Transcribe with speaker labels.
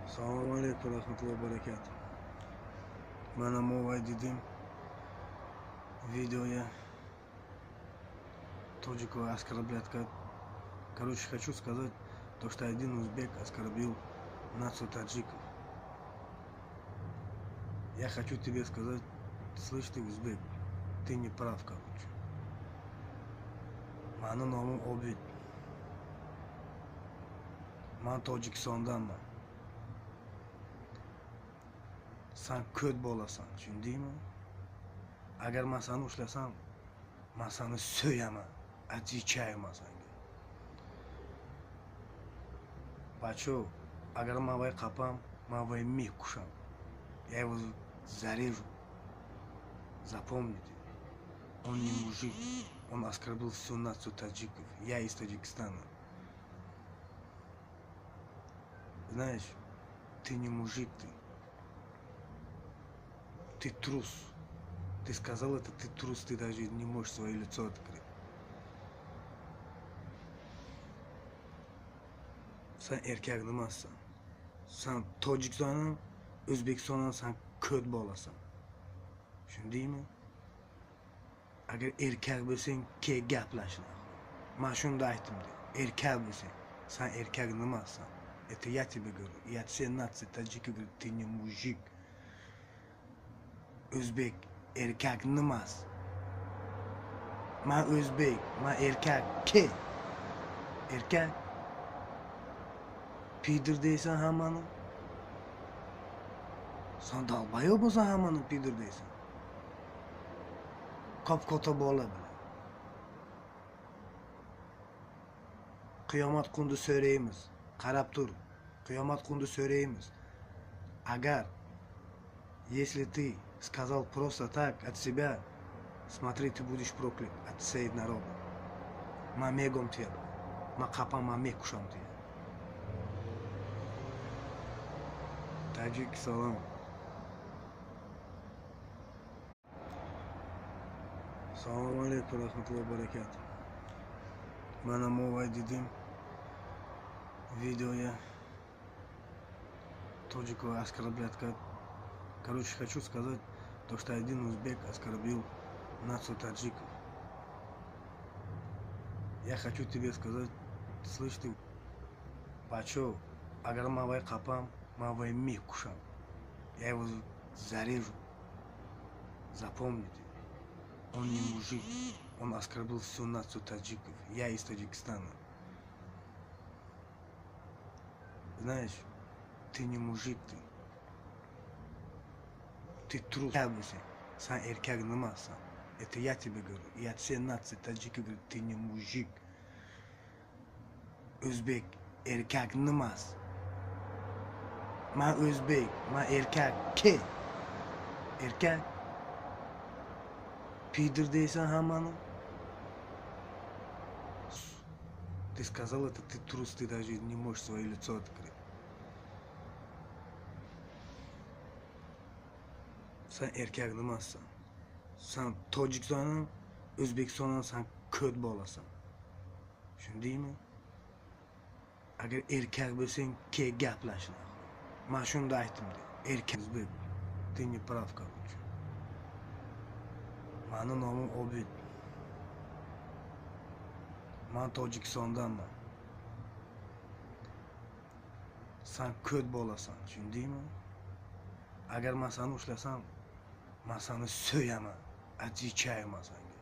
Speaker 1: Assalomu alaykum va rahmatullohi va barakatuh. Mana movay дидим видеоя тоҷико оскорблять. Короче, хочу сказать то, что один узбек оскорбил нацию таджиков. Я хочу тебе сказать, слышь ты, узбек, ты не прав, короче. Mani nomim Obid. Man Tojikistondanman. San ko't bolasan, tushundingmi? Agar man seni ushlasam, man seni so'yaman. Отвечаю man sanga. Бачо, agar man voy qapam, man voy mekusham. Я его зарежу. Запомните, он не мужик, он оскорбил всю нацию таджиков. Я из Таджикистана. Знаешь, ты не мужик, ты. Ты трус. Ты сказал это, ты трус, ты даже не можешь свое лицо открыть. San erkak nimasan? San Tojikiston ham, O'zbekiston ham san ko't bolasan. Tushundingmi? Agar erkak bo'lsang, ke gaplash. Man shunda aytdim. Erkak bo'lsang, san erkak nimasan? Это я тебе говорю. Я все нации таджики говорю, ты не мужик. O'zbek erkak nimas? Man o'zbek, man erkak ke. Erkak пидор deysan hammani. San долбоёб bo'lsan hammani пидор deysan. Kop-katta bola bilan. Qiyomat kunida so'raymiz. Qarab tur. Qiyomat kunida so'raymiz. Agar если ты сказал просто так от себя, смотри, ты будешь проклят от всей народа. Man megom тебе. Man qapam, man mekusham тебе. Tajik salom. Assalomu alaykum va rahmatullohi va barakatuh. Mana movay дидим видеоя тоҷико оскорблять. Короче, хочу сказать то, что один узбек оскорбил нацию таджиков. Я хочу тебе сказать, слышь ты, бачо, agar man voy qapam, man voy mekusham. Я его зарежу. Запомните, он не мужик, он оскорбил всю нацию таджиков. Я из Таджикистана. Знаешь, ты не мужик, ты. Ты трус. San erkak nimasan? Это я тебе говорю. Я все нации таджики говорю, ты не мужик. O'zbek erkak nimas? Man o'zbek, man erkak ke. Erkak пидор deysan hammani. Ты сказал это, ты трус, ты даже не можешь свое лицо открыть. San erkak nimasan? San Tojikiston ham, O'zbekiston ham san ko't bolasan. Tushundingmi? Agar erkak bo'lsang, ke gaplash. Man shunda aytdim. Erkak o'zbek, ты не прав, короче. Mani nomim Obid. Man Tojikistondanman. San ko't bolasan, tushundingmi? Agar man seni ushlasam, man seni so'yaman. Отвечаю man sanga.